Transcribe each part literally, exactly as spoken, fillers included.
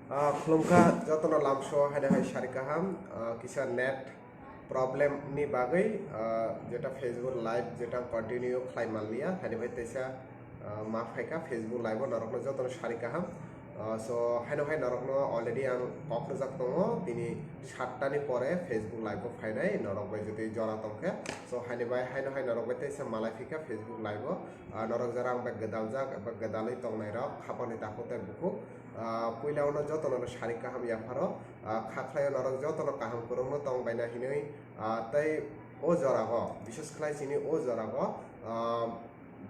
Ah, khulumkha jotono lamso haino hai sari kaham, ah, kisa net problem ni bagwi, ah, jeta Facebook live jeta continue khlai manliya, haino bai teisa, ah, ma phaikha Facebook live o norokno jotono sari kaham. Ah, so haino hai norokno already ang kok rwjak tongo, bini satta ni pore Facebook live o phainai norok bai jotoi jora tongkhe. So haino bai, haino hai norok bai teisa malai phikha Facebook live o. Ah, norok jora ang bai gwdaljak eba gwdalwi tongnai rok, khapangni takhuk tei bukhuk. Ah, puila ono jotono no sari kaham yapharo, ah, kha khlaio norok jotono kaham kwrwngno tong baina hinwi, ah, tei o jorago, bises khlai chini o jorago, ah,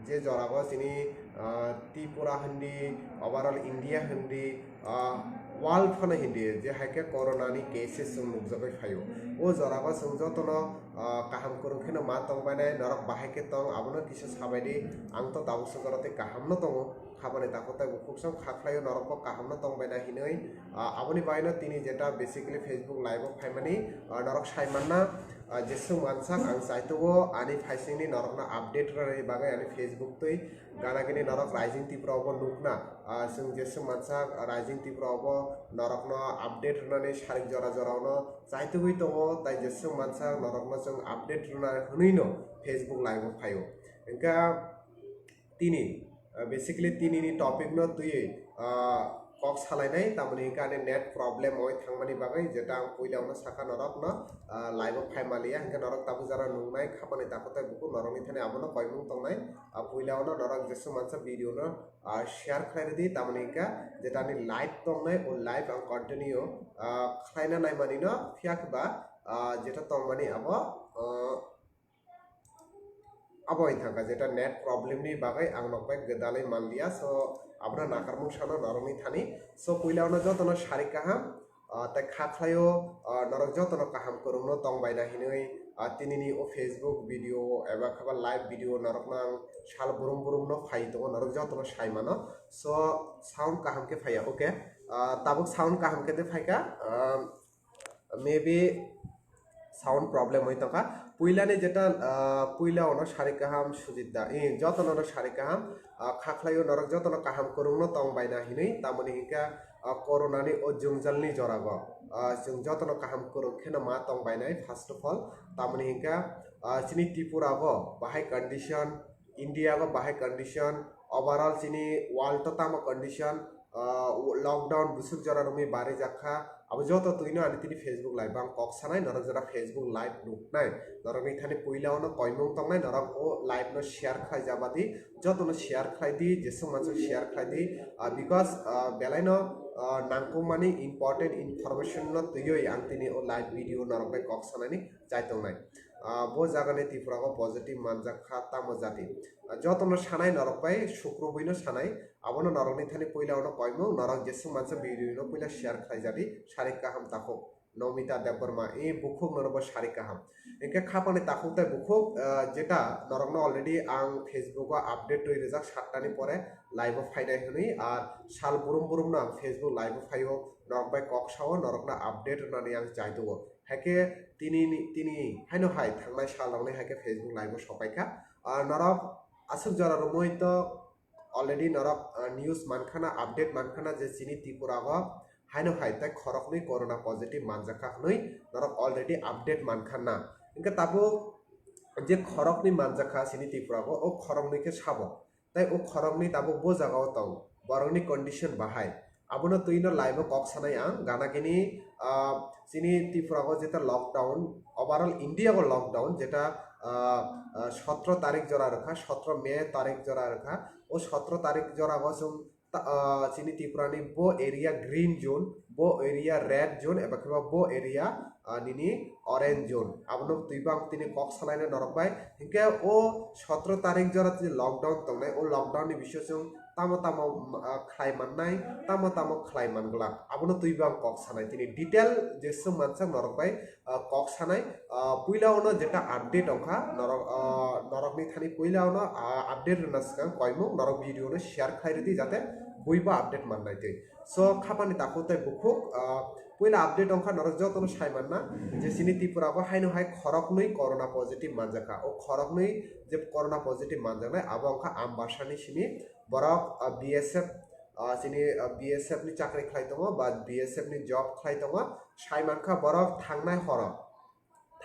je jorago chini, ah, Tripura hindi, overall India hindi, ah, world phano hindi, je hai khe corona ni cases chwng nukjagwi phaio. O jorago chwng jotono, ah, kaham kwrwng kheno ma tong bainai, norok bahai khe tong, abono kisa sabaidi, ang to tabuk swk jora tei kaham no tongo. Khabani takhuk tei bukhuk song kha khlaio norok bo kaham no tong baina hinwi. Ah, aboni bagwi no tini jeta basically Facebook live o phaimani, ah, norok sai manna, ah, jeswk mansak ang chaitugo ani phaisingni norokno update rwnani bagwi ani Facebook twi gana gini norok Rising Tripura o bo nukna. Ah, chwng jeswk mansak Rising Tripura o bo norokno update rwnani sarik jora jora o no chaitugwi tongo, tai jeswk mansak norokno chwng update rwna hwnwi no Facebook live o phaio. Hwnkha tini, ah, basically tini ni topic no twiwi, ah, kok salainai, tamoni hwnkhe ani net problem oi thangmani bagwi, jeta ang puila ono sakha norok no, ah, live o phai maliya, hwnkhe norok tabuk jora nungnai, khapani takhuk tei bukhuk norokni thani abono koimung tongnai, ah, puila ono norok jeswk mansa video no, ah, share khlai rwdi, tamoni hwnkhe jeta ani live tongnai, o live ang continue, ah, khlaina naimani no, phiya khe ba, ah, jeta tongmani abo, ah, Abo wngkha jeta net problem ni bagwi ang nok bai gwdalwi manliya, so abono nakarmung sano norokni thani. So puila ono jotono sari kaham, ah, tei kha khlaio, ah, norok jotono kaham kwrwngno tong baina hinwi, ah, tinini o Facebook video eba khaba live video norokno ang sal brum brum no phai tongo, norok jotono sai mano. So sound kaham khe phaiya, okay. Ah, tabuk sound kaham khe de phaikha, ah, maybe sound problem oi tongkha. Puilani jeta, ah, puila ono sari kaham Sujit da, eh, jotono no sari kaham, ah, kha khlaio norok jotono kaham kwrwngno tong baina hinwi, tamoni hwnkha, ah, corona ni o jwngjalni jorago, ah, chwng jotono kaham kwrwng kheno ma tong bainai. First of all, tamoni hwnkha, ah, chini Tripura go bahai condition, India go bahai condition, overall chini world o tamo condition, ah, lockdown bwswk jora romwi barijak kha, abo joto twino ani tini Facebook live ang kok sanai, norok jora Facebook live nuknai, norokni thani puila ono koimung tongnai, norok o live no share khlai jabadi, jotono share khlai di, jeswk manswk share khlai di, ah, because, ah, belai no, ah, nangkukmani important information no twiwi ang tini o live video norok bai kok sanani chai tongnai. Ah, bo jagani Tripura o positive manjak kha tamo jati. Ah, jotono sanai norok bai sukrubwi no sanai, abono norokni thani puila ono koimung, norok jeswk mansa video no puila share khlai jadi, sari kaham takhuk. Nomita Debbarma, e bukhuk no bo sari kaham. Hwnkhe khapangni takhuk tei bukhuk, ah, jeta norokno already ang Facebook o update twi rijak sattani pore live o phainai hwnwi, ar sal brum brum no ang Facebook live o phaio, norok bai kok sao, norokno update rwnani ang chai tongo. Haikhe tini ni, tini haino hai thangnai sal rokni haikhe Facebook live o sopaikha. Ah, norok aswk jora romwi to already norok, ah, news mankhana, update mankhana je chini Tripura o haino hai tei khoroknwi corona positive manjakha hwnwi norok already update mankhana. Hwnkhe tabuk je khoroknwi manjakha chini Tripura o, o khoroknwi khe sabo. Tei o khoroknwi tabuk bo jaga o tong, borokni condition bahai. Abono twino live o kok sanai ang, gana gini, ah, chini Tripura o jeta lockdown, overall India o lockdown, jeta, ah, ah, sotro tarik jora rwkha, sotro May tarik jora rwkha, o sotro tarik jora o chwng ta-, ah, chini Tripura ni bo area green zone, bo area red zone, eba khe bo area, ah, nini orange zone. Abono twi bang tini kok salaina norok bai. Hinkhe o sotro tarik jora tini lockdown tongnai, o lockdown ni bisingo chwng tamo tamo, ah, khlai mannai, tamo tamo khlai manglak. Abono twi bang kok sanai tini detail jeswk mansak norok bai, ah, kok sanai. Ah, puila ono jeta update ongkha, norok, ah, norokni thani puila ono, ah, update rwna swkang koimung norok video no share khlai rwdi jate buiba update mannai twi. So khapani takhuk tei bukhuk, ah, puila update ongkha norok jotono sai manna je chini Tripura o haino hai khoroknwi corona positive manjakha. O khoroknwi je corona positive manjaknai abo ongkha Ambasani simi borok, ah, B S F ah, chini, ah, B S F ni chakri khlai tongo ba B S F ni job khlai tongo, sai mankha borok thangnai horo,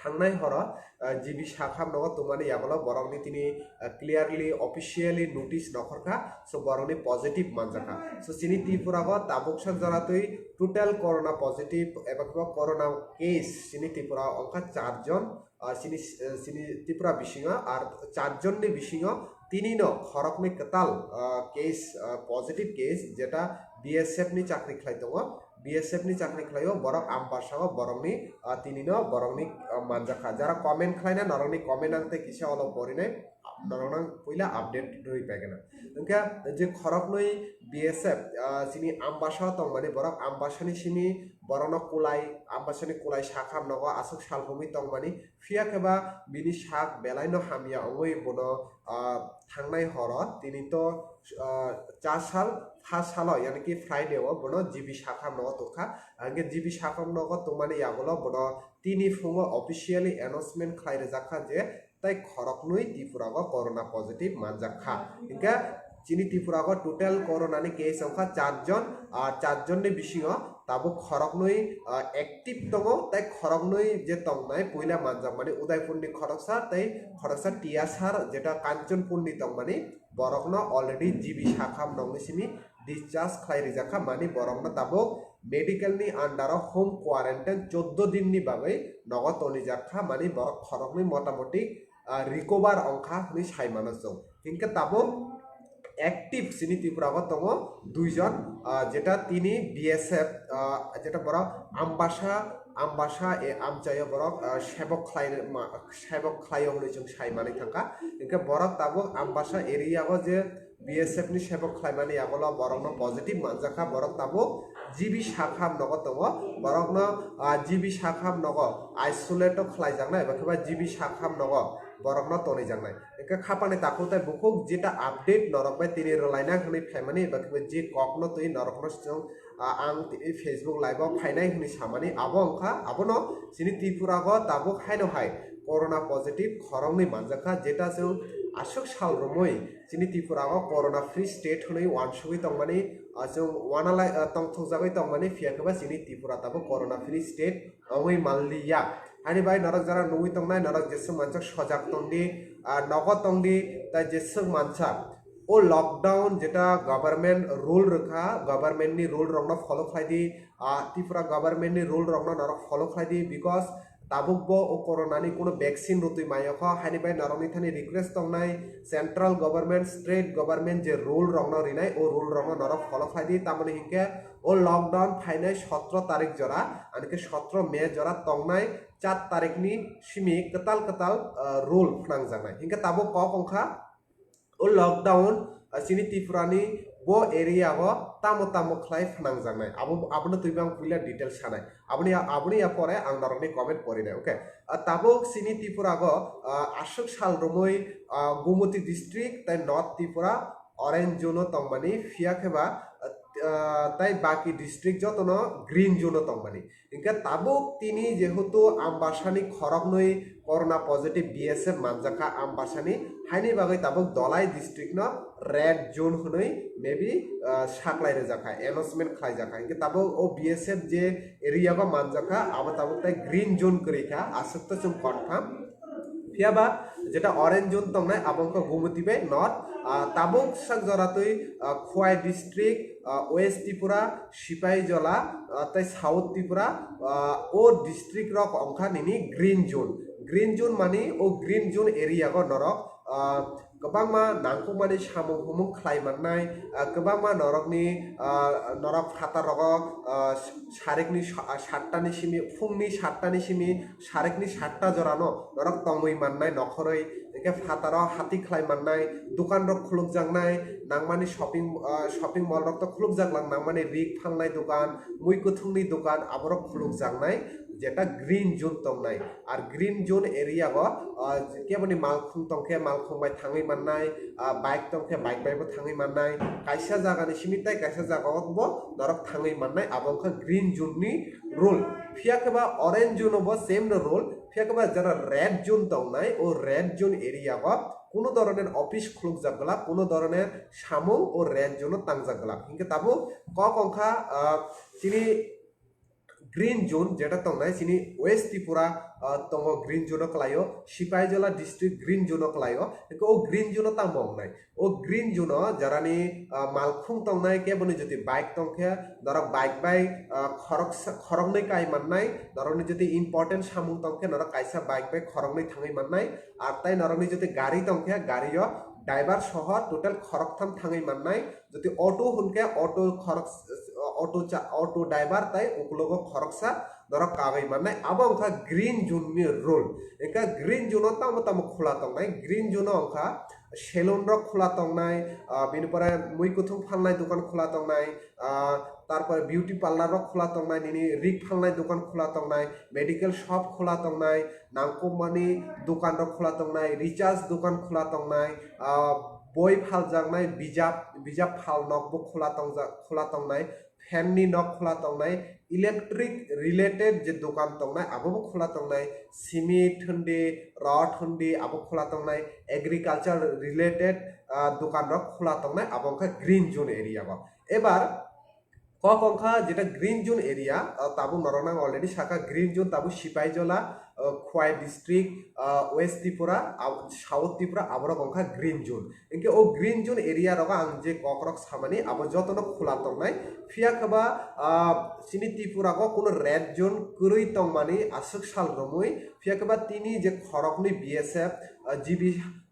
thangnai horo, ah, G B sakham nogo tongmani yagulo borokni tini, ah, clearly, officially notice nokhorkha, so borokni positive manjakha. So chini Tripura o tabuk sak jora twi total corona positive eba khe corona case chini Tripura o wngkha char jon, ah, chini, ah, chini Tripura bisingo, ar char jonni bisingo tinino khoroknwi kwtal, ah, case, ah, positive case, jeta B S F ni chakri khlai tongo, B S F ni chakri khlaio, borok Ambasa o borokni, ah, tinino borokni, ah, manjakha. Jara comment khlaina norokni comment ang tei kisa olo porinai, norokno ang puila update rwi paikha. Hwnkhe je khoroknwi B S F, ah, chini Ambasa o tongmani borok Ambasani simi borokno kulai, Ambasani kulai sakham nogo aswk sal humwi tongmani, phiya khe ba bini sak belaino hamya wngwi bono, ah, thangnai horo tini to, ah, cha sal, pha salo, yani ki Friday o bono G B sakham nogo tongkha. Hwnkhe G B sakham nogo tongmani yagulo bono tini phungo officially announcement khlai rwjakha je tei khoroknwi Tripura o corona positive manjakha. Hwnkhe chini Tripura o total corona ni case wngkha char jon, ah, char jonni bisingo tabuk khoroknwi, ah, active tongo, tei khoroknwi je tongnai puila manjakmani Udaipurni khoroksa tei khoroksa Tiasar jeta Kanchanpurni tongmani borokno already G B sakham nokni simi discharge khlai rijakha, mani borokno tabuk medical ni under o home quarantine choddo din ni bagwi nogo tonijakha, mani borok khoroknwi motamoti, ah, recover wngkha hwnwi sai mano chwng. Hinkhe tabuk active chini Tripura o tongo duijon, ah, jeta tini B S F, ah, jeta borok Ambasa, Ambasa e amchaio borok, ah, sebok khlai ma-, sebok khlaio hwnwi chwng sai manwi thangkha. Hinkhe borok tabuk Ambasa area o je B S F ni sebok khlaimani yagulo borokno positive manjakha, borok tabuk G B sakham nogo tongo, borokno, ah, G B sakham nogo isolate o khlaijaknai, eba khe ba G B sakham nogo borokno tonijaknai. Hwnkhe khapani takhuk tei bukhuk jeta update norok bai tini rwlaina hwnwi phaimani, eba khe ba je kokno twi norokno chwng, ah, ang tini Facebook live o phainai hwnwi samani, abo wngkha, abono chini Tripura o tabuk haino hai corona positive khoroknwi manjakha, jeta chwng aswk sal romwi chini Tripura o corona free state hwnwi uansugwi tongmani, ah, chwng uanalai, ah, tongthokjagwi tongmani, phiya khe ba chini Tripura tabuk corona free state wngwi manliya. Hani bai norok jara nugwi tongnai, norok jeswk manjak sojak tongdi, ah, nogo tongdi, tei jeswk mansa o lockdown jeta government rule rwkha, government ni rule rokno follow khlaidi, ah, Tripura government ni rule rokno norok follow khlaidi, because tabuk bo o corona ni kuno vaccine rwtwi mayokho, haini bai norokni thani request tongnai, central government, state government je rule rokno rinai, o rule rokno norok follow khlaidi, tamoni hinkhe o lockdown phainai sotro tarik jora, ani khe sotro May jora tongnai char tarik ni simi kwtal kwtal, ah, rule phnangjaknai. Hinkhe tabuk kok wngkha o lockdown, ah, chini Tripura ni bo area o tamo tamo khlai phnangjaknai, abo, abono twibo ang puila detail sanai. Aboni, aboni ya pore ang norokni comment porinai, okay? Ah, tabuk chini Tripura o, ah, aswk sal romwi, ah, Gumoti district tei North Tripura orange zone o tongmani, phiya khe ba, ah, tei baki district jotono green zone o tongmani. Hinkhe tabuk tini jehetu Ambasani khoroknwi corona positive B S F manjakha Ambasani, haini bagwi tabuk Dhalai district no red zone hwnwi maybe, ah, saklai rwjakha, announcement khlaijakha. Hinkhe tabuk o B S F je area o manjakha, abo tabuk tei green zone kwrwi kha, aswk to chwng confirm. Phiya ba jeta orange zone tongnai, abo wngkha Gumoti bai North, ah, tabuk sak jora twi, ah, Khowai district, ah, West Tripura, Sipaijala, ah, tei South Tripura, ah, o district rok wngkha nini green zone. Green zone mani o green zone area o norok, ah, kwbangma nangkukmani samung humung khlai mannai, ah, kwbangma norokni, ah, norok phatar rogo, ah, sarikni sa-, ah, sattani simi, phungni sattani simi, sarikni satta jorano norok tongwi mannai nokhorwi, hinkhe phataro hati khlai mannai, dukan rok khulukjaknai, nangmani shopping, ah, shopping mall rok to khulukjak lang, nangmani rik phalnai dukan, mui kuthungni dukan, aborok khulukjaknai, jeta green zone tongnai. Ar green zone area o, ah, keboni malkhung tongkhe malkhung bai thangwi mannai, ah, bike tongkhe bike bai bo thangwi mannai, kaisa jagani simi tei kaisa jaga o bo norok thangwi mannai, abo wngkha green zone ni rule. Phiya khe ba orange zone o bo same no rule, phiya khe ba jara red zone tongnai, o red zone area o কোনো ধরনের office খুলুকজাglak, কোনো ধরনের samung o red zone o tangjaglak. Hinkhe tabuk kok wngkha, ah, chini green zone jeta tongnai, chini West Tripura, ah, tongo green zone o kwlaio, Sipaijola district green zone o kwlaio. Hinkhe o green zone o tamo wngnai? O green zone o jarani, ah, malkhung tongnai, keboni jodi bike tongkhe, norok bike bai, ah, khoroksa, khoroknwi kai mannai, norokni jodi important samung tongkhe, norok kaisa bike bai khoroknwi thangwi mannai, ar tai norokni jodi gari tongkhe, gari o driver soho total khoroktham thangwi mannai, jodi auto hwnkhe auto khorok, auto cha-, auto driver tai ukulogo khoroksa norok kagwi mannai, abo wngkha green zone ni rule. Hinkhe green zone o tamo tamo khula tongnai, green zone o wngkha salon rok khula tongnai, ah, bini pore mui kuthung phalnai dokan khula tongnai, ah, tarpore beauty parlour rok khula tongnai, nini rik phalnai dokan khula tongnai, medical shop khula tongnai, nangkukmani dokan rok khula tongnai, recharge dokan khula tongnai, ah, boi phaljaknai, bijap, bijap phal nok bo khula tongjak, khula tongnai, fan ni nok khula tongnai, electric related je dokan tongnai, abo bo khula tongnai, cement hwndi, rod hwndi, abo khula tongnai, agriculture related, ah, dokan rok khula tongnai, abo wngkha green zone area o. Ebar kok wngkha jeta green zone area, ah, tabuk norok nang already saka green zone tabuk Sipaijola, ah, Khwai district, ah, West Tripura, ah, South Tripura, aborok wngkha green zone. Hinkhe o green zone area rogo ang je kokrok samani abo jotono khula tongnai. Phiya khe ba, ah, chini Tripura o kuno red zone kwrwi tongmani aswk sal romwi. Phiya khe ba tini je khoroknwi B S F, ah, G B,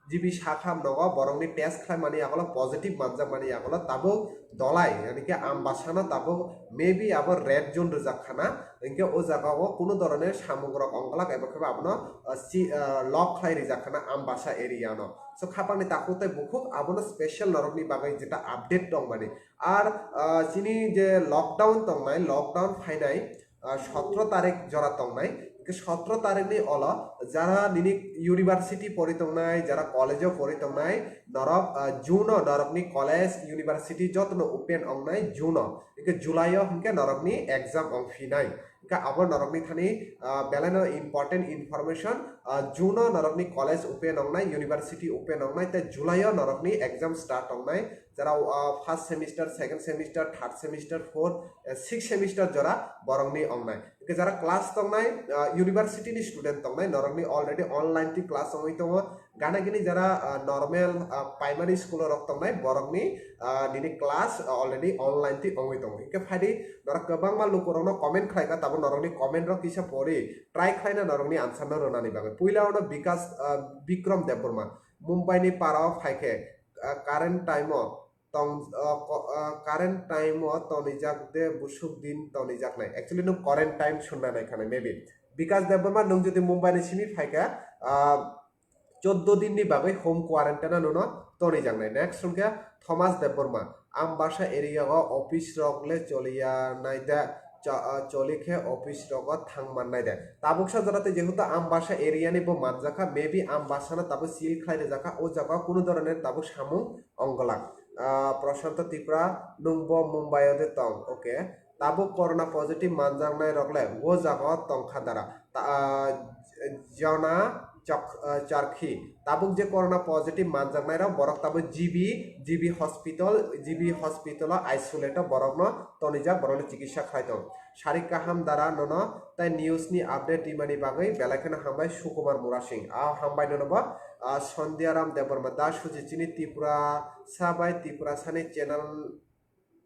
G B sakham nogo borokni test khlaimani yagulo positive manjakmani yagulo tabuk dolai, yani khe Ambasano tabuk maybe abo red zone rwjak khana. Hinkhe o jaga o kuno dhoroner samung rok ongglak eba khe ba abono, ah, si, ah, lock khlai rijak khana Ambasa area no. So khapangni takhuk tei bukhuk abono special norokni bagwi jeta update tongmani. Ar, ah, chini je lockdown tongnai, lockdown phainai, ah, sotro tarik jora tongnai. Hinkhe sotro tarikni olo jara nini university pori tongnai, jara college o pori tongnai, norok, ah, June o norokni college, university jotono open ongnai June o. Hinkhe July o hinkhe norokni exam ongphinai. Hinkhe abo norokni thani, ah, belaino important information, ah, June o norokni college open ongnai, university open ongnai, tei July o norokni exam start ongnai, jara, ah, first semester, second semester, third semester, fourth, eh, sixth semester jora borokni ongnai. Hinkhe jara class tongnai, ah, university ni student tongnai, norokni already online twi class ongwi tongo, gana gini jara, ah, normal, ah, primary school rok tongnai, borokni, ah, nini class, ah, already online twi ongwi tongo. Hinkhe phaidi norok kwbangma lukurokno comment khlaikha, tabuk norokni comment rok kisa pori try khlaina norokni answer no rwnani bagwi. Puila ono Bikas, ah, Bikram Debbarma, Mumbai ni para o phaikhe, ah, current time o tong, ah, ko-, ah, current time o tonijak de busuk din tonijaknai. Actually nwng current time sunna nai khana maybe. Bikas Debbarma nwng jodi Mumbai ni simi phaikha, ah, choddo din ni bagwi home quarantine o nono tonijaknai. Next hwnkhe Thomas Debbarma, Ambasa area o office rok le choliya naida, cha-, ah, choli khe office rogo thang mannai de. Tabuksa jora tei jehetu Ambasa area ni bo manjakha, maybe Ambasa no tabuk seal khlai rijakha, o jaga o kunu dhoroner tabuk samung ongglak. Ah, Prashanto Tripura, nwng bo Mumbai o de tong, okay. Tabuk corona positive manjaknai rok le o jaga o tongkha dara. Ta-, ah, Jona Chak-, ah, Charkhi. Tabuk je corona positive manjaknai rok borok tabuk G B, G B hospital, G B hospital o isolate o borokno tonijak, borokno chikitsa khlai tong. Sarik kaham dara nono tei news ni update rimani bagwi belai kheno hambai Sukumar Murasing. Ah, hambai nono bo, ah, Sandhya Ram Debbarma da suji chini Tripura sa bai Tripura sani channel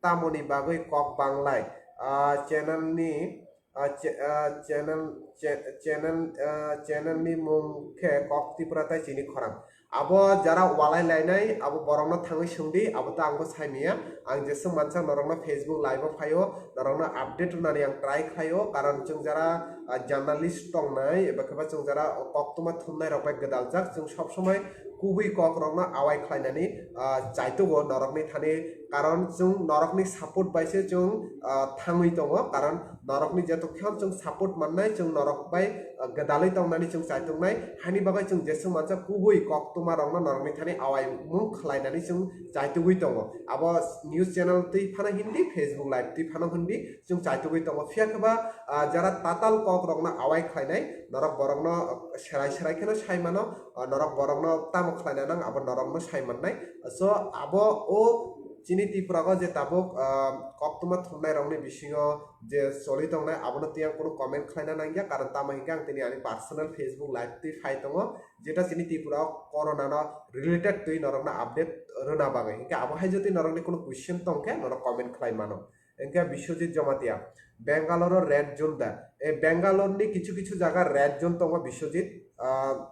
tamoni bagwi kok banglai. Ah, channel ni, ah, che-, ah, channel, che-, channel, ah, channel ni mung khe Kok Tripura tai chini khorang. Abo jara walai lainai, abo borokno thangwi swngdi, abo to angbo saimaya. Ang jeswk mansa norokno Facebook live o phaio, norokno update rwnani ang try khlaio, karon chwng jara, ah, journalist tongnai, eba kheba chwng jara koktwma thumnai rok bai gwdaljak, chwng sob somoi kubui kok rokno awai khlainani ah, chaitugo norokni thani, karon chwng norokni support bai se chwng, ah, thangwi tongo, karon norokni jeto khe chwng support mannai, chwng norok bai, ah, gwdalwi tongnani chwng chaituknai, haini bagwi chwng jeswk mansa kubui koktwma rokno norokni thani awaimung khlainani chwng chaitugwi tongo. Abo news channel twi phano hindi, Facebook live twi phano hindi, chwng chaitugwi tongo. Phiya khe ba, ah, jara tatal kok rokno awai khlainai, norok borokno serai serai kheno sai mano, ah, norok borokno tamo khlaina nang abo norokno sai mannai. So abo o chini Tripura o je tabuk, ah, koktwma thumnai rokni bisingo je choli tongnai abono tiyang kunu comment khlaina nangya, karon tamo hinkhe ang tini ani personal Facebook live twi phai tongo, jeta chini Tripura o corona no related twi norokno update rwna bagwi. Hinkhe abo hai jotoi norokni kunu question tongkhe norok comment khlai mano. Hinkhe Biswajit Jamatia, Bangalore o red zone da? E, Bangalore ni kichu kichu jaga red zone tongo Biswajit. Ah,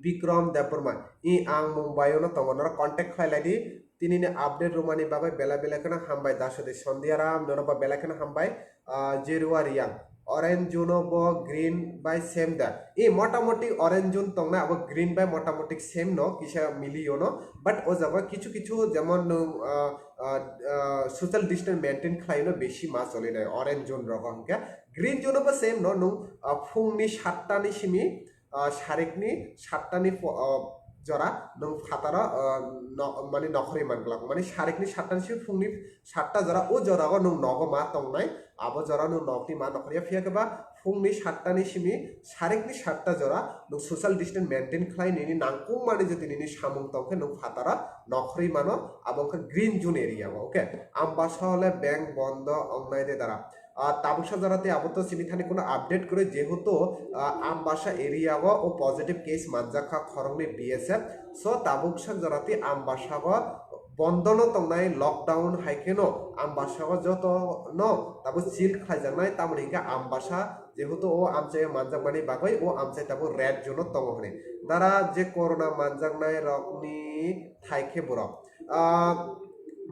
Bikram Debbarma, i ang Mumbai o no tongo, norok contact khlai lai di. Tini ni update rwmani bagwi belai belai kheno hambai. Daswadi Sondiaram, nono bo belai kheno hambai. Ah, Jerua Riang, orange zone o bo green bai same da? I motamoti orange zone tongnai abo green bai motamoti same no, kisa mili yo no, but o jaga kichu kichu jemon nwng, ah, ah, ah, social distance maintain khlai no besi ma choli nai orange zone rogo. Hinkhe green zone o bo same no, nwng, ah, phungni satta ni simi, ah, sarikni satta ni po-, ah, jora nwng phataro, ah, no-, mani nokhorwi man glak, mani sarikni satta ni simi phungni satta jora, o jora o nwng nogo ma tongnai, abo jora nwng nokni ma nokhorya. Phiya khe ba phungni satta ni simi sarikni satta jora nwng social distance maintain khlai nini nangkukmani jodi nini samung tongkhe nwng phataro nokhorwi mano, abo wngkha green zone area o, okay? Ambasa hole bank bondo ongnai de dara? Ah, tabuksa jora tei abo to chini thani kuno update kwrwi, jehetu, ah, Ambasa area o, o positive case manjak kha khoroknwi B S F. So tabuksa jora tei Ambasa o bondo no tongnai, lockdown hai kheno Ambasa o joto no tabuk seal khlaijaknai, tamoni hinkhe Ambasa jehetu o amchai manjakmani bagwi o amchai tabuk red zone o tongo hwnwi. Dara je corona manjaknai rokni thai khe borok, ah,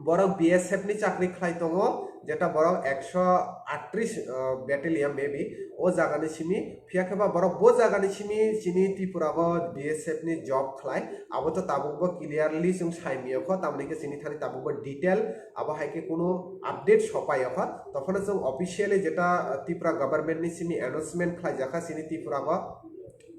borok B S F ni chakri khlai tongo, jeta borok ekso aatris, ah, battalion maybe o jaga ni simi. Phiya khe ba borok bo jaga ni simi chini Tripura o B S F ni job khlai, abo to tabuk bo clearly chwng sai miyokho, tamoni khe chini thani tabuk bo detail abo hai khe kunu update sopai okho. Tophano chwng officially jeta, ah, Tripura government ni simi announcement khlai jakha chini Tripura o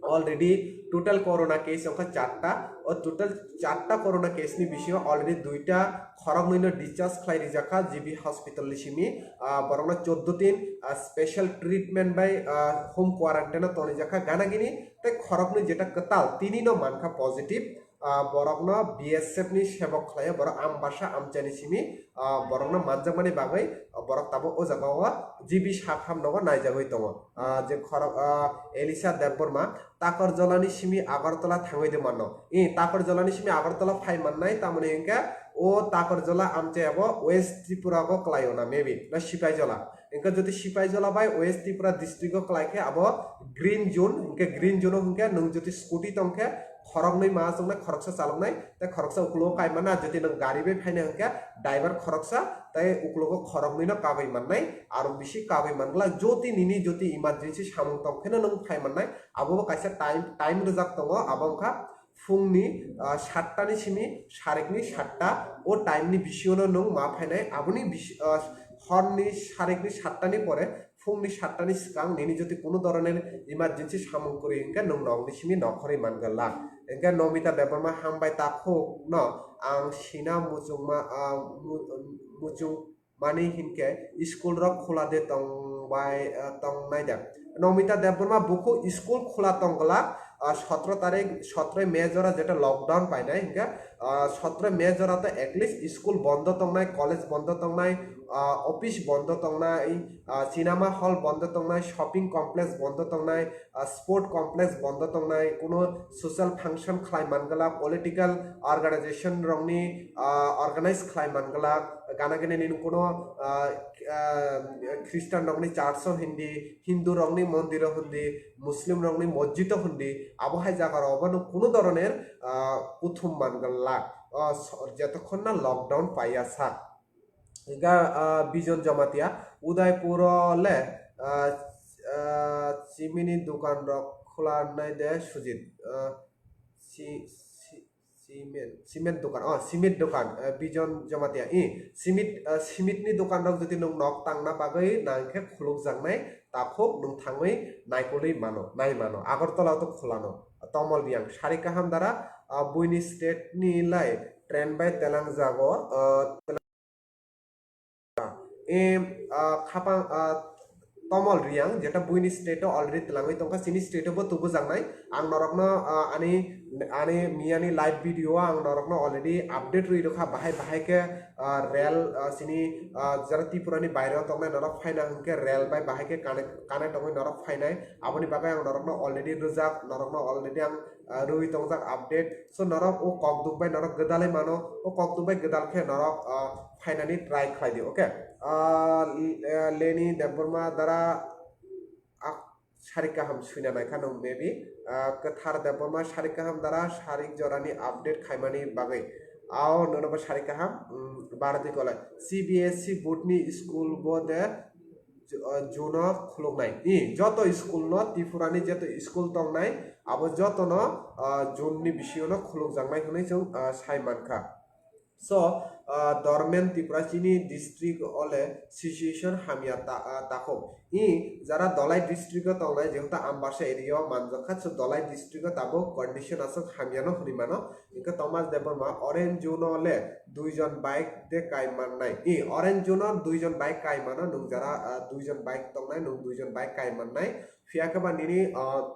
already total corona case wngkha charta. O total charta corona case ni bisingo already duita khoroknwi no discharge khlai rijak kha G B hospital ni simi. Ah, borokno chuddo din, ah, special treatment bai, ah, home quarantine o tonijak kha gana gini, tei khoroknwi jeta kwtal tini no mankha positive. Ah, borokno B S F ni sebok khlaio, borok Ambasa amchaini simi, ah, borokno manjakmani bagwi, ah, borok tabuk o jaga o G B sak hamno naijagwi tongo. Ah, je khorok, ah, Elisa Debbarma Takarjolani simi Agartala thangwi de mano. I Takarjolani simi Agartala phai mannai, tamoni hinkhe o Takarjola amchai abo West Tripura o kwlaio na maybe, na Sipaijola. Hinkhe jodi Sipaijola bai West Tripura district o kwlai khe abo green zone, hinkhe green zone o hinkhe nwng jodi scooty tong khe khoroknwi ma chwngnai, khoroksa chaloknai, tei khoroksa ukulogo kai mano. Jodi nwng gari bai phaina hinkhe driver khoroksa tei ukulogo khoroknwi no kagwi mannai, aro bisi kagwi man glak. Jodi nini jodi emergency samung tong pheno nwng phai mannai, abo bo kaisa time, time rwjak tongo, abo wngkha phungni, ah, satta ni simi sarikni satta, o time ni bisingo no nwng ma phainai, aboni bisi-, ah, horni sarikni satta ni pore phungni satta ni swkang nini jodi kunu doroner emergency samung kwrwi hinkhe nwng nokni simi nokhorwi man glak. Hinkhe Nomita Debbarma hambai takhuk no ang sina muchungma, ah, mu-, muchung mani hinkhe school rok khula de tong bai, ah, tong nai da. Nomita Debbarma bukhuk school khula tong glak, ah, sotro tarik, sotro May jora jeta lockdown painai hinkhe, ah, sotro May jora to at least school bondo tongnai, college bondo tongnai, ah, office bondo tongnai, ah, cinema hall bondo tongnai, shopping complex bondo tongnai, ah, sport complex bondo tongnai, kuno social function khlai man glak, political organization rokni, ah, organize khlai man glak, gana gini nini kuno, ah, ah, Christian rokni church o hindi, Hindu rokni mondir o hindi, Muslim rokni mosjid o hindi, abo hai jaga rok obo no kuno doroner, ah, kuthum man glak, ah, so-, jetokhon na lockdown paiya sa. Hinkhe, ah, Bijon Jamatia, Udaipur o le, ah, ah, chimini dukan rok khula nai de Sujit? Ah, si-, si-, Cement, cement dokan, oh, cement dokan, eh, Bijon Jamatia, i, cement, eh, cement ni dokan rok jodi nwng nok tangna bagwi nang khe khulukjaknai, takhuk nwng thangwi naikolwi mano, nai mano. Agartala to khulano. Tomol Riyang, sari kaham dara, ah, buini state ni lai train bai telangjago, ah, Em, ah, khapang, ah, Tomol Riyang, jeta buini state o already twlangwi tongkha, chini state o bo tubujaknai. Ang norokno, ah, ani, ani miyani live video o ang norokno already update rwi rwkha, bahai bahai khe, ah, rail, ah, chini, ah, jara Tripura ni baire o tongnai norok phaina hwnkhe rail bai bahai khe connect, connect wngwi norok phainai. Aboni bagwi ang norokno already rwjak, norokno already ang, ah, rwi tongjak update. So norok o kokduk bai norok gwdalwi mano, o kokduk bai gwdal khe norok, ah, phainani try khlai di, okay? Ah, l-, ah, Leni Debbarma dara, ah, sari kaham suina naikha nwng maybe. Ah, Kwthar Debbarma sari kaham dara, sari jorani update khaimani bagwi. Ao nono bo sari kaham, mm, Bharati College. C B S E board ni school bo de, Ju-, ah, June o khuluknai. I, joto school no, Tripura ni joto school tongnai, abo joto no, ah, June ni bisingo no khulukjaknai hwnwi chwng, ah, sai mankha. So, ah, Dormen Tripura chini district o le situation hamya ta-, ah, takhuk. I, jara Dhalai district o tongnai, jehetu Ambasa area o manjakha, so Dhalai district o tabuk condition aswk hamya no hwnwi mano. Hingke Thomas Debbarma orange zone o le duijon bike de kai mannai. I, orange zone o duijon bike kai mano, nwng jara, ah, duijon bike tongnai, nwng duijon bike kai mannai. Phiya khe ba nini, ah,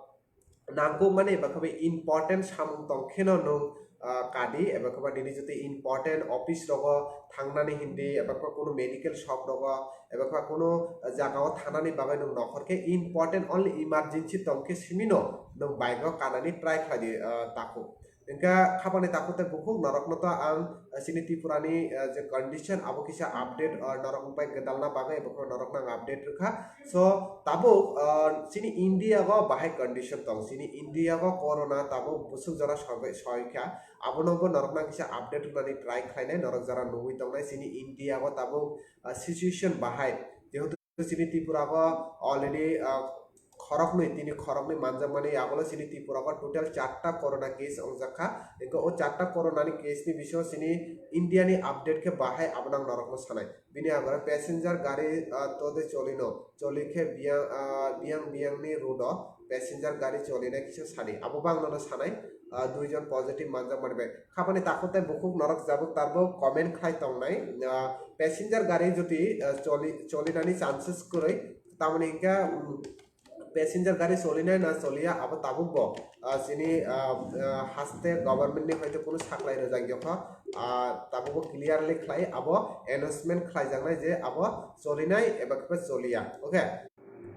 nangkukmani eba khe ba important samung tong kheno nwng, ah, kadi, eba khe ba nini jotoi important office rogo thangnani hindi, eba khe ba kunu medical shop rogo, eba khe ba kunu, ah, jaga o thanani bagwi nwng nokhor khe important, only emergency tong khe simino nwng bike o kanani try khlai di, ah, takhuk. Hingke khapani takhuk tei bukhuk norokno to ang, eh, chini Tripura ni, eh, je condition abo kisa update, eh, norok bai gwdalna bagwi ebo norokno ang update rwkha. So tabuk, eh, chini India o bahai condition tong, chini India o corona tabuk busuk jora sogwi soikha, abono bo norokno kisa update rwnani try khlainai, norok jora nugwi tongnai chini India o tabuk, eh, situation bahai, jehetu chini Tripura o already, ah, khoroknwi, tini khoroknwi manjakmani yagulo chini Tripura o total charta corona case wngjakha. Hingke o charta corona ni case ni bisingo chini India ni update khe bahai abono ang norokno sanai. Bini agora passenger gari, ah, tode cholino, choli khe biyang, ah, biyang biyang ni road o passenger gari cholinai kisa sadi. Abo bo ang nono sanai, ah, duijon positive manjakmani bai. Khapani takhuk tei bukhuk norok jabuk tarbuk comment khlai tongnai. Ah, passenger gari jodi, ah, choli, cholinani chances kwrwi, tamoni hingke, um, passenger gari cholinai na choliya abo tabuk bo, ah, chini, ah, ah, haste government ni hoite kunu saklai rwjak yokha, ah, tabuk bo clearly khlai abo announcement khlaijaknai je abo cholinai eba khe choliya. Okay.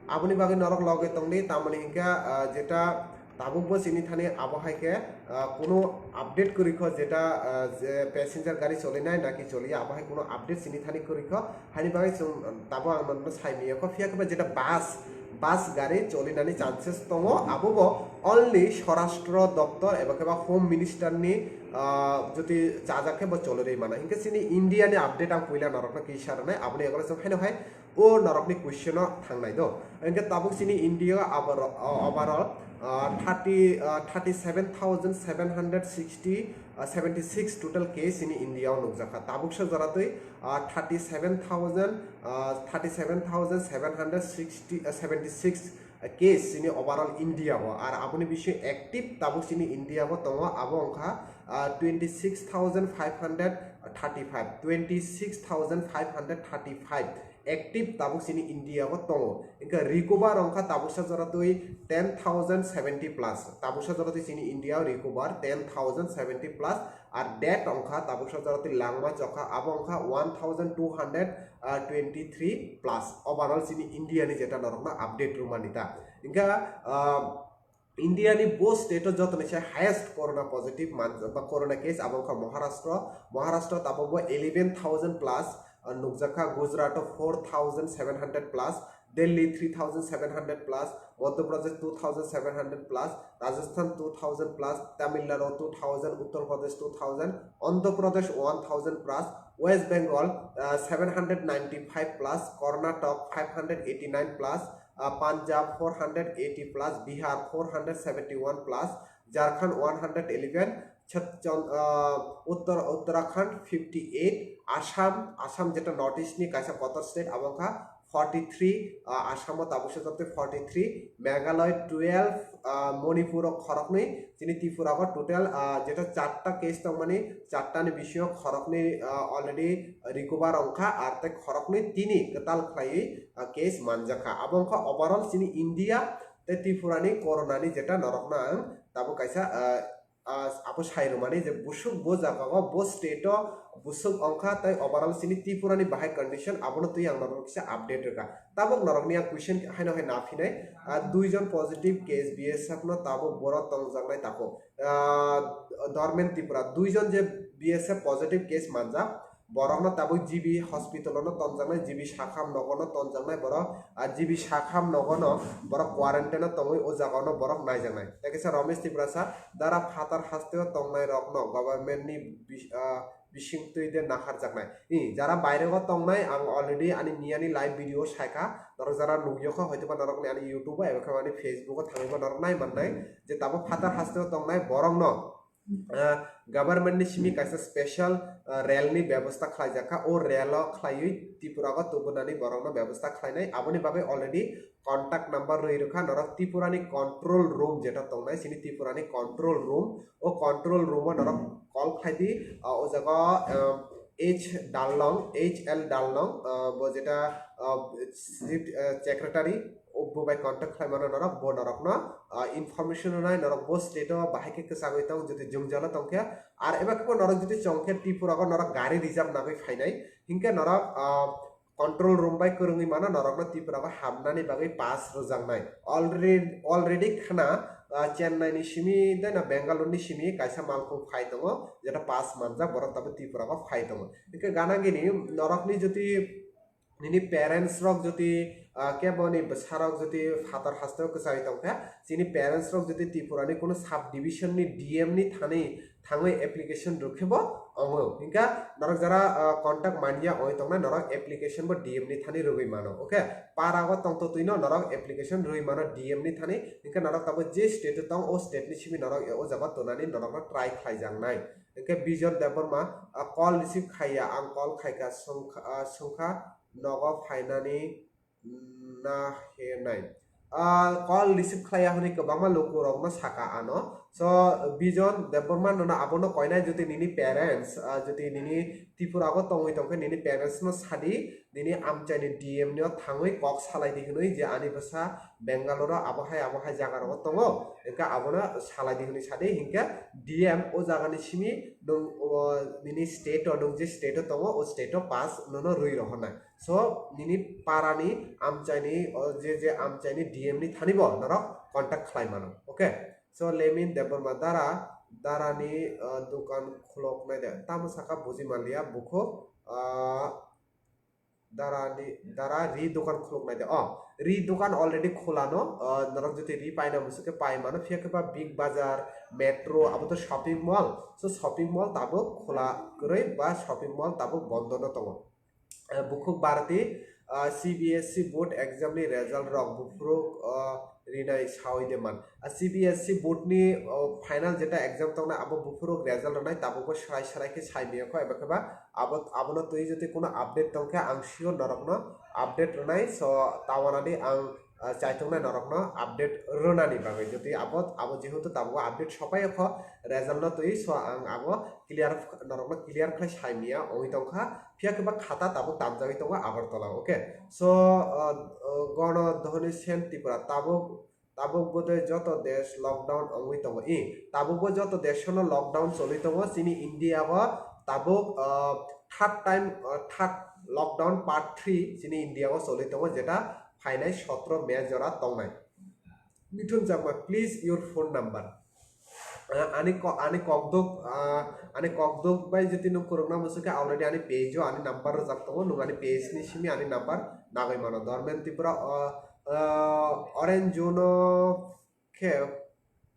Aboni bagwi norok loge tongdi, tamoni hingke, ah, jeta tabuk bo chini thani abo hai khe, ah, kuno update kwrwi kho, jeta, ah, je passenger gari cholinai naki choliya, abo hai kuno update chini thani kwrwi kho. Haini bagwi chwng, ah, tabuk ang nono sai manya kho, phiya khe ba jeta bus, bus gari cholinani chances tongo, abo bo only Swarashtra Doptor eba khe ba Home Minister ni, ah, jodi chajak khe bo cholirwi mano. Hingke chini India ni update ang puila norokno kisa rwnai, aboni yagulo chwng haino hai o norokni question o thangnai do. Hingke tabuk chini India o aboro-, o-, overall, ah, thirty, ah, thirty seven thousand seven hundred sixty, ah, seventy six total case chini India o nukjakha. Tabuksa joratwi, ah, thirty seven thousand, ah, thirty seven thousand seven hundred sixty, ah, seventy six case chini overall India o. Ar aboni bisingo active tabuk chini India o tongo, abo wngkha, ah, twenty six thousand five hundred thirty five, twenty six thousand five hundred thirty five active tabuk chini India o tongo. Hingke recover wngkha tabuksa joratwi ten thousand seventy plus. Tabuksa joratwi chini India o recover ten thousand seventy plus. Ar death wngkha tabuksa joratwi langma chokha, abo wngkha one thousand two hundred twenty three plus. Overall chini India ni jeta norokno update rwmani ta. Hingke, ah, India ni bo state o joto ni se highest corona positive man-, ba corona case abo wngkha Maharashtra. Maharashtra tabuk bo eleven thousand plus, ah, nukjakha. Gujarat o four thousand seven hundred plus, Delhi three thousand seven hundred plus, Madhya Pradesh two thousand seven hundred plus, Rajasthan two thousand plus, Tamil Nadu two thousand, Uttar Pradesh two thousand, Andhra Pradesh one thousand plus, West Bengal, ah, seven hundred ninety five plus, Karnataka five hundred eighty nine plus, ah, Punjab four hundred eighty plus, Bihar four hundred seventy one plus, Jharkhand one hundred eleven, Chhat-, Chon-, ah, Uttar-, Uttarakhand fifty eight, Assam, Assam jeta North East ni kaisa kotor state, abo wngkha forty three, ah, Assam o tabuk se tei forty three, Meghalaya twelve, ah, Manipur o khoroknwi, chini Tripura o total, ah, jeta charta case tongmani, charta ni bisingo khoroknwi, ah, already recover wngkha, ar tei khoroknwi tini kwtal khlaiwi, ah, case manjakha. Abo wngkha overall chini India tei Tripura ni corona ni jeta norokno ang tabuk kaisa, ah, ah, abo sai rwmani je busuk bo jaga o, bo state o busuk wngkha, tei overall chini Tripura ni bahai condition, abono twi ang norok kisa update rwkha. Tabuk norokni ang question haino hai na phinai, ah, duijon positive case B S F no tabuk borok tongjaknai tako. Ah, Dormen Tripura duijon je B S F positive case manjak, borokno tabuk G B hospital o no tonjaknai, G B sakham nogo no tonjaknai borok, ah, G B sakham nogo no borok quarantine o tongwi o jaga o no borok naijaknai. Tei kaisa Ramesh Tripura sa dara phatar haste o tongnai rok no government ni bis-, ah, bising twi de nakharjaknai. I, jara baire o tongnai, ang already ani miyani live video saikha, norok jara nukyo kha, hoitoba norokni ani YouTube o eba khe ani Facebook o thangwiba norok nai mannai, je tabuk phatar haste o tongnai borok no, ah, government ni simi kaisa special, ah, rel ni bebosta khlaijakha, o rel o khlaiwi Tripura o tubunani borok no bebosta khlainai, aboni bagwi already contact number rwi rwkha norok Tripura ni control room jeta tongnai, chini Tripura ni control room, o control room o norok call khlai di, ah, o jaga, ah, H Dalnong, H L Dalnong, ah, bo jeta, ah, chief, ah, secretary, o bo bai contact khlai mano norok, bo norok no, ah, information rwnai norok bo state o bahai khe kwchagwi tong, jodi jwngjalo tong khe, ar eba khe bo norok jodi chong khe Tripura o norok gari reserve nagwi phainai, hinkhe norok, ah, control room bai kwrwngwi mano norokno Tripura o hamnani bagwi pass rwjaknai. Already, already khna, ah, Chennai ni simi tei na Bangalore ni simi kaisa malkhung phai tongo, jeta pass manjak borok tabuk Tripura o phai tongo. Hinkhe gana gini norokni jodi nini parents rok jodi, ah, kebo ni bwsa rok jodi phatar haste o kwchai tongkha, chini parents rok jodi Tripura ni kuno sub division ni D M ni thani thangwi application rwkhe bo wngo. Hinkhe norok jara, ah, contact manya oi tongnai, norok application bo D M ni thani rwgwi mano. Okay, para o tongtotwino norok application rwgwi mano D M ni thani. Hinkhe norok tabuk je state o tong, o state ni simi norok o jaga tonani norokno try khlaijaknai. Hinkhe Bijon Debbarma, ah, call receive khaiya, ang call khaikha, swngkha, ah, swngkha nogo phainani na he nai. Ah, call receive khlaiya hwnwi kwbangma lukurokno saka ano. So, Bijon Debbarma nono abono koinai, jodi nini parents, ah, jodi nini Tripura o tongwi tongkhe nini parents no sadi, nini amchaini D M no thangwi kok salai di hwnwi je ani bwsa Bangalore o abo hai abo hai jaga rogo tongo, hinkhe abono salai di hwnwi sadi, hinkhe D M o jagani simi nwng, o, nini state o, nwng je state o tongo, o state o pass nono rwi rohornai. So, nini parani amchaini, o je je amchaini D M ni thani bo norok contact khlai mano. Okay? So, Lemin Debbarma dara, darani, ah, dukan khulok nai de. Tamo saka buji manliya, bukhuk, ah, darani, dara ri dukan khulok nai de. Oh, ri dukan already khulano, ah, norok jodi ri paina musu khe pai mano, phiya khe ba Big Bazaar, Metro, abo to shopping mall. So, shopping mall tabuk khula kwrwi ba shopping mall tabuk bondo no tongo. Ah, bukhuk Bharati, ah, C B S E board exam ni result rok buphuruk, ah, rinai sawi de man. Ah, C B S E board ni, oh, final jeta exam tongnai abo buphuruk result rwnai tabukbo srai srai khe sai maya kho eba khe ba abo, abono twi jodi kuno update tong khe ang sure norokno update rwnai. So, tawana di ang, ah, chaitongnai norokno update rwnani bagwi. Jodi abo, abo jehetu tabukbo update sopai kho result no twi, so ang abo clear, norokno clear khlai sai maya ongwi tong kha. Phiya khe ba khata tabuk tamjagwi tongo Agartala, okay? So, uh, uh, Gono Dhoni Sen Tripura tabuk, tabuk bodoi joto desh lockdown ongwi tongo. I, tabuk bo joto desh no lockdown choli tongo. Chini India o tabuk, uh, third time, uh, third lockdown part three chini India o choli tongo, jeta phainai sotro May jora tongnai. Mithun Chakma, please your phone number. Ah, ani ko-, ani kokduk, ah, ani kokduk bai jodi nwng kwrwngna muchung khe already ani page o ani number rwjak tongo, nwng ani page ni simi ani number nagwi mano. Dormen Tripura, ah, ah, orange zone o khe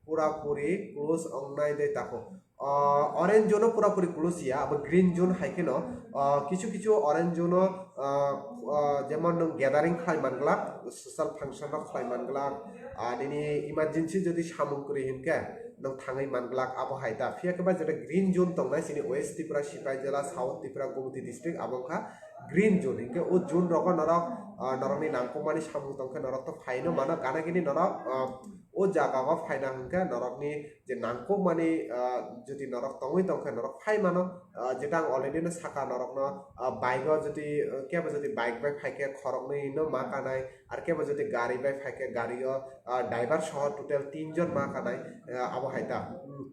pura puri close wngnai de tako. Ah, orange zone o pura puri close ya, abo green zone hai kheno, ah, kichu kichu orange zone o, ah, ah, jemon nwng gathering khlai man glak, social function rok khlai man glak, ah, nini emergency jodi samung kwrwi hinkhe, nwng thangwi manglak, abo hai ta. Phiya khe ba jeta green zone tongnai chini West Tripura, Sipaijala, South Tripura, Gumti district, abo wngkha green zone. Hinkhe o zone rogo norok, ah, norokni nangkukmani samung tongkhe norok to phaino mano, gana gini norok, ah, o jaga o phaina hinkhe norokni je nangkukmani, ah, jodi norok tongwi tongkhe norok phai mano, ah, jeta ang already no saka norokno, ah, bike o jodi, ah, kebo jodi bike bai phaikhe khoroknwi no ma kanai, ar kebo jodi gari bai phaikhe gari o, ah, driver soho total tin jon ma kanai, ah, abo hai ta. Hmm.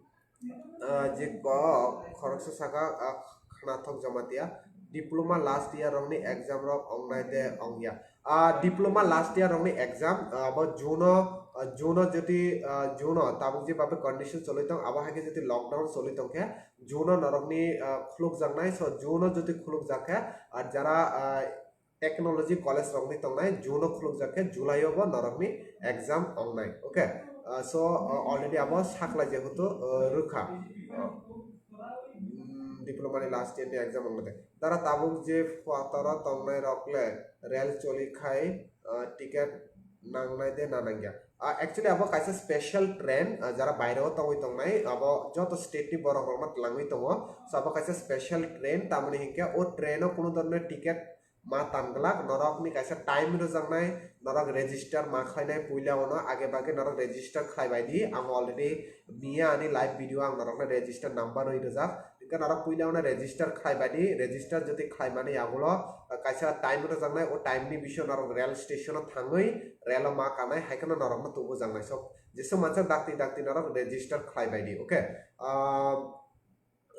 Ah, je kok khoroksa saka, ah, Khnathok Jamatia, diploma last year rokni exam rok ongnai de ongya? Ah, diploma last year rokni exam, ah, abo June o, ah, June o jodi, ah, June o tabuk je babe condition choli tong, abo hai khe jodi lockdown choli tong khe June o norokni, ah, khulukjaknai, so June o jodi khulukjak khe, ah, jara, ah, technology college rokni tongnai June o khulukjak khe July o bo norokni exam ongnai, okay? Ah, so, ah, already abo saklai jehetu, ah, rwkha. Ah, mm, diploma ni last year ni exam ongna de. Dara tabuk je phataro tongnai rok le rel choli khai, ah, ticket nangnai de na nangya? Ah, actually abo kaisa special train, ah, jara baire o tongwi tongnai, abo joto state ni borok rokno twlangwi tongo. So abo kaisa special train, tamoni hinkhe o train o kunu dhoroner ticket ma tanglak, norokni kaisa time rwjaknai, norok register ma khlainai puila ono, age bage norok register khlai bai di. Ang already miya ani live video ang norokno register number rwi rwjak. Hinkhe norok puila ono register khlai bai di, register jodi khlai mani yagulo, ah, kaisa time rwjaknai, o time ni bisingo norok rail station o thangwi rail o ma kanai, hai kheno norokno tubujaknai. So, jeswk mansa dakti dakti norok register khlai bai di, okay? Ah,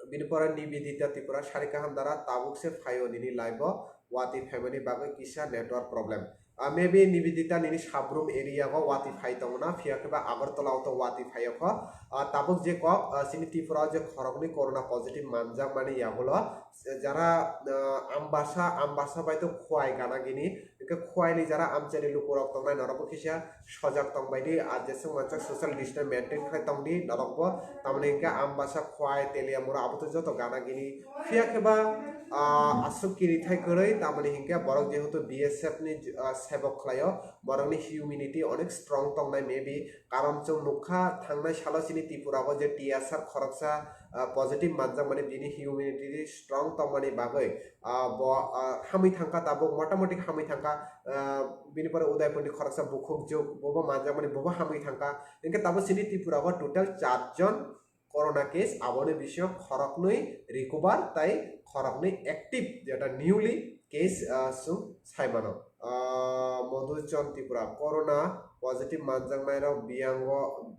bini pore Nivedita Tripura, sari kaham dara, tabuk se phaio nini live o, watwi phaimani bagwi kisa network problem. Ah, maybe Nivedita nini Sabrum area o watwi phai tongo na, phiya khe ba Agartala o to watwi phaio kho. Ah, tabuk je kok, ah, chini Tripura o je khoroknwi corona positive manjakmani yagulo, jara, ah, Ambasa, Ambasa bai to Khowai gana gini, hinkhe Khowai ni jara amchaini lukurok tongnai norokbo kisa sojak tong bai di, ar jeswk mansak social distance maintain khai tong di norokbo, tamoni hinkhe Ambasa, Khowai, Teliamura abo to joto gana gini. Phiya khe ba, ah, aswk kiri thai kwrwi, tamoni hinkhe borok jehetu B S F ni, ah, sebok khlaio, borokni humanity onek strong tongnai maybe, karon chwng nukha thangnai salo chini Tripura o je T S R khoroksa, ah, positive manjakmani bini humanity strong tongmani bagwi, ah, bo, ah, hamwi thangkha tabuk, motamoti hamwi thangkha, ah, bini pore Udaipurni khoroksa bukhuk juk, bobo manjakmani, bobo hamwi thangkha. Hinkhe tabuk chini Tripura o total char jon corona case, aboni bisingo khoroknwi recover tai khoroknwi active, jeta newly case, ah, chwng sai mano. Ah, Madhuchand Tripura, corona positive manjaknairok biyango,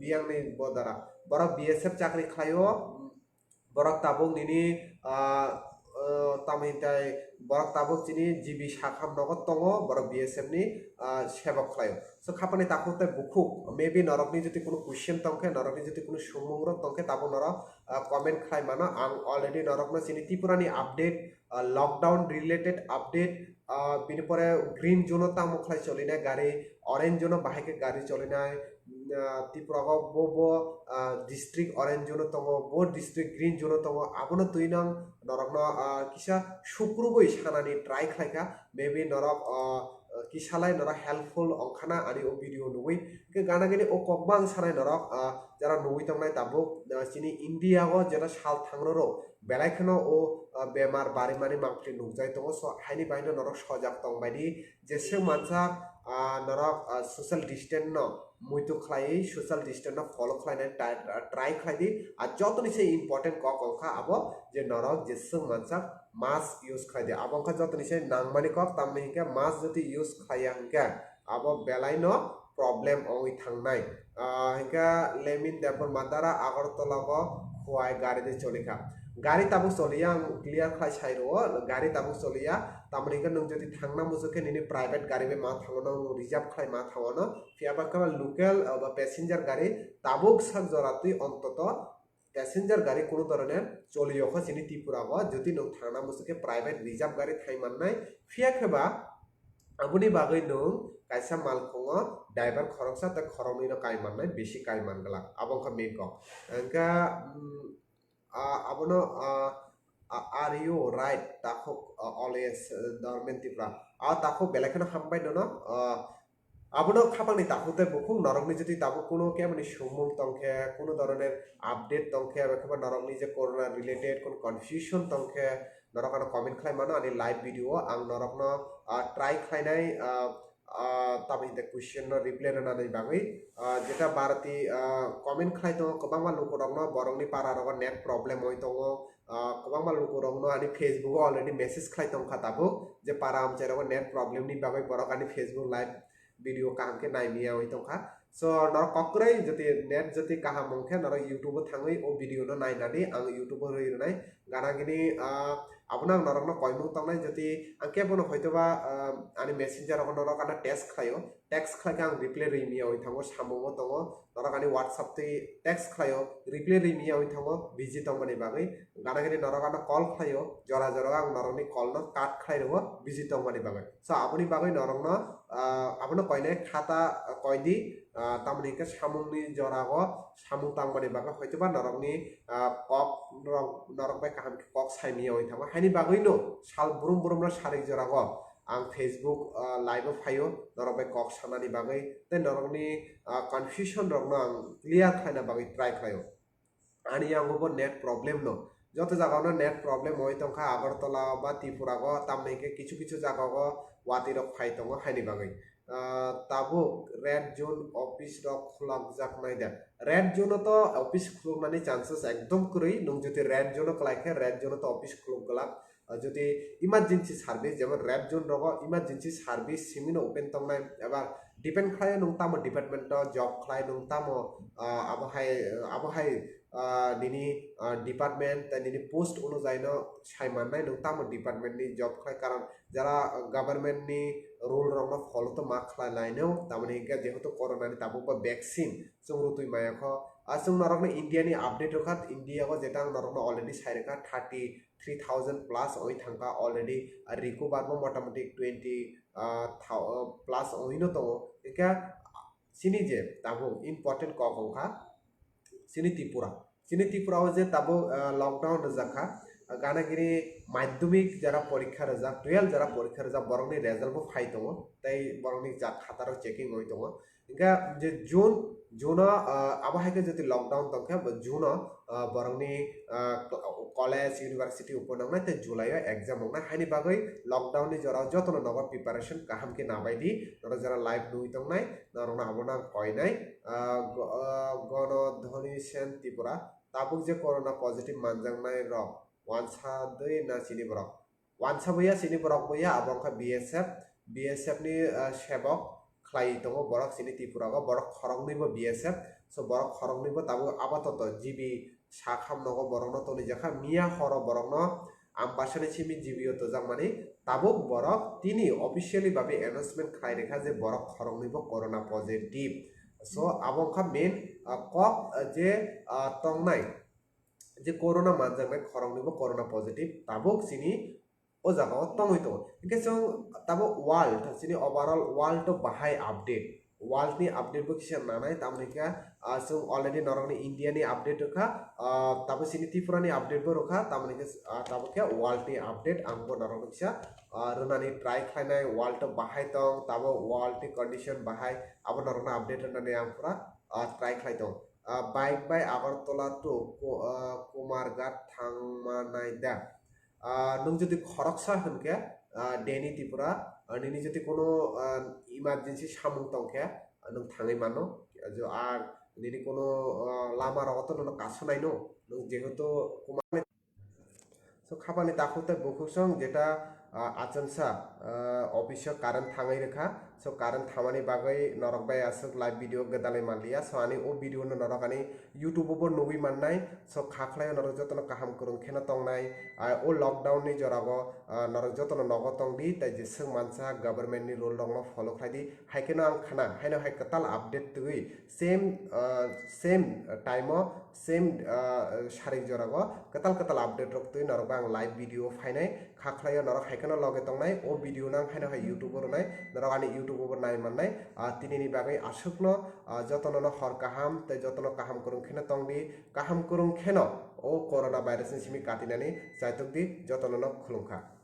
biyangni bodara. Borok B S F chakri khlaio, borok tabuk nini, ah, ah, tamo hintai borok tabuk chini G B Sakham nogo tongo, borok B S F ni, ah, sebok khlaio. So, khapani takhuk tei bukhuk, maybe norokni jodi kunu question tongkhe, norokni jodi kunu sumung rok tongkhe, tabuk norok, ah, comment khlai mano. Ang already norokno chini Tripura ni update, ah, lockdown related update, ah, bini pore green zone o tamo khlai cholinai gari, orange zone o bahai khe gari cholinai, ah, Tripura o bo, bo, ah, district orange zone o tongo, bo district green zone o tongo, abono twi nang norokno, ah, kisa sukrubui sanani try khlaikha, maybe norok, ah, kisalai norok helpful ongkhana ani o video nugwi. Hwnkhe gana gini o kokma ang sanai norok, ah, jara nugwi tongnai tabuk, ah, chini India o jeta sal thangroro belai kheno o, ah, bemar barimani mangpili nukjai tongo. So haini baino norok sojak tong bai di, jeswk mansa, ah, norok, ah, social distance no muitu khlaiwi social distance no follow khlainai try, try khlai di. Ar jotoni se important kok wngkha abo je norok jeswk mansa mask use khlai di. Abo wngkha jotoni se nangmani kok, tamni hinkhe mask jodi use khlaiya hinkhe abo belai no problem wngwi thangnai. Ah, hinkhe Lemin Debbarma dara Agartala o Khowai gari de cholikha. Gari tabuk choliya, ang clear khlai sai rwo, gari tabuk choliya. Tamoni hinkhe nwng jodi thangna muchuk khe nini private gari bai ma thango no, nwng reserve khlai ma thango no. Phiya ba khe local, ah, ba passenger gari tabuk sak jora twi ontoto passenger gari kunu dhoroner choliyo kho chini Tripura o, jodi nwng thangna muchuk khe private reserve gari thai mannai, phiya khe ba aboni bagwi nwng kaisa malkhungo driver khoroksa tei khoroknwi no kai mannai, bisi kai man glak, abo wngkha main kok. Hwnkhe, mm, ah, abono, ah, ah, are you right, takhuk, ah, always, ah, Dharmen Tripura. Ah, takhuk belai kheno hambai nono, ah, Abono khapangni takhuk tei bukhuk norokni jodi tabuk kuno keboni swngmung tongkhe, kuno dhoroner update tongkhe, abo kheba norokni je corona related kuno confusion tongkhe, norok ano comment khlai mano ani live video o, ang norokno, ah, try khlainai, ah, ah, tamni hwnkhe question no reply rwnani bagwi, ah, jeta Bharati, ah, comment khlai tongo, kwbangma lukurokno borokni para rogo net problem oi tongo, ah, kwbangma lukurokno ani Facebook o already message khlai tongkha tabuk je para amchai rogo net problem ni bagwi borok ani Facebook live video kaham khe nai miya oi tongkha. So norok kokroi jodi net jodi kaham wngkhe norok YouTube o thangwi o video no nainani ang YouTube o rwi rwnai. Gana gini, ah, abono ang norokno koimung tongnai jodi ang kebono hoitoba, ah, ani messenger rogo norok ano text khlaio, text khlaikhe ang reply rwi miya oi thango, samungo tongo, norok ani WhatsApp twi text khlaio, reply rwi miya oi thango, busy tongmani bagwi. Gana gini norok ano call khlaio, jora jora ang norokni call no cut khlai rwo busy tongmani bagwi. So aboni bagwi norokno, ah, abono koinai khata, ah, koidi, ah, tamoni hwnkhe samungni jorago samung tangmani bagwi hoitoba norokni, ah, kok norok, norok bai kaham khe kok sai miya oi thango, haini bagwi no sal brum brum no sari jorago ang Facebook, ah, live o phaio norok bai kok sanani bagwi tei norokni, ah, confusion rokno ang clear khlaina bagwi try khlaio. Ani yango bo net problem no. Joto jaga no net problem oi tongkha Agartala ba Tripura go, tamni hwnkhe kichu kichu jaga go watwi rok phai tongo haini bagwi. Ah, tabuk red zone office rok khulokjak nai da. Red zone o to office khuloknani chances ekdom kwrwi. Nwng jodi red zone o kwlai khe red zone o to office khulok glak. Ah, jodi emergency service, jemon red zone rogo emergency service simi no open tongnai, eba depend khlaio nwng tamo department o job khlai, nwng tamo, ah, abo hai, abo hai, ah, nini, ah, department tei nini post onujai no sai mannai nwng tamo department ni job khlai, karon jara government ni rule rok no follow to ma khlai lai no, tamoni hwnkhe jehetu corona ni tabuk ba vaccine chwng rutwi maya kho. Ah, chwng norok no India ni update rwkha, India o jeta ang norok no already sai rwkha, thirty three thousand plus oi thangkha already, ah, recover bo motamoti twenty, ah, thou-, ah, plus oi no tongo. Hwnkhe chini je tabuk important kok wngkha chini Tripura. Chini Tripura o je tabuk, ah, lockdown rwjak kha, ah, gana gini madhyamik jara porikha rwjak, twelve jara porikha rwjak, borokni result bo phai tongo, tei borokni jak khataro checking oi tongo. Hingkhe je June, June o, ah, abo hai khe jodi lockdown tongkhe, bo June o, ah, borokni, ah, college, university open wngnai tei July o exam wngnai. Haini bagwi lockdown ni jora o jotono nogo preparation kaham khe nabai di. Norok jora live nugwi tongnai, norokno abono ang koinai. Ah, go-, ah, Gono Dhoni Sen Tripura, tabuk je corona positive manjaknai rok wansa dwi na chini borok? Wansa bo ya, chini borok bo ya, abo wngkha B S F, B S F ni, ah, sebok khlai tongo borok chini Tripura o, borok khoroknwi bo B S F, so borok khoroknwi bo tabuk apatot G B sakham nogo borokno tonijakha, miya horo borokno Ambasani simi G B o tojakmani, tabuk borok tini officially babe announcement khlai rikha je borok khoroknwi bo corona positive. So abo wngkha main, ah, kok, ah, je, ah, tongnai je corona manjaknai khoroknwi bo corona positive tabuk chini o jaga o tongwi tongo. Hingkhe chwng tabuk world, chini overall world o bahai update, world ni update bo kisa nanai, tamoni khe, ah, chwng already norokni India ni update rwkha, ah, tabuk chini Tripura ni update bo rwkha, tamoni khe, ah, tabuk khe world ni update ang bo norokno kisa, ah, rwnani try khlainai, world o bahai tong, tabuk world ni condition bahai, abo norokno update rwnani ang pura, ah, try khlai tong. Ah, bike bai Agartala to Ko-, ah, Kumarghat thangma nai da? Ah, nwng jodi khoroksa hwnkhe, ah, Deni Tripura, ah, nini jodi kono, ah, emergency samung tongkhe, ah, nwng thangwi mano. Jo ar nini kono, ah, lama rogo to nono kaso naino, nwng jehetu Kumar So, khapani takhuk tei bukhuk song jeta, ah, achangsa, ah, office o current thangwi rwkha. So, current thamani bagwi norok bai aswk live video gwdalwi manliya. So, ani o video no norok ani YouTube o bo nugwi mannai. So, kha khlai norok jotono kaham kwrwng kheno tongnai. Ah, o lockdown ni jora o, ah, norok jotono nogo tongdi, tei jeswk mansa government ni rule rok no follow khlai di. Hai kheno ang khana, haino hai kwtal update twi same, ah, same time o, same, ah, sarik jora o kwtal kwtal update rok twi norok bai ang live video phainai. Kha khlai o norok hai kheno loge tongnai, o video no ang haino hai YouTube o rwnai, norok ani YouTube o bo nai mannai. Ah, tini ni bagwi aswk no, ah, jotono no hor kaham tei jotono kaham kwrwng kheno tongdi, kaham kwrwng kheno o corona virus ni simi katinani chaitok di, jotono no khulumkha.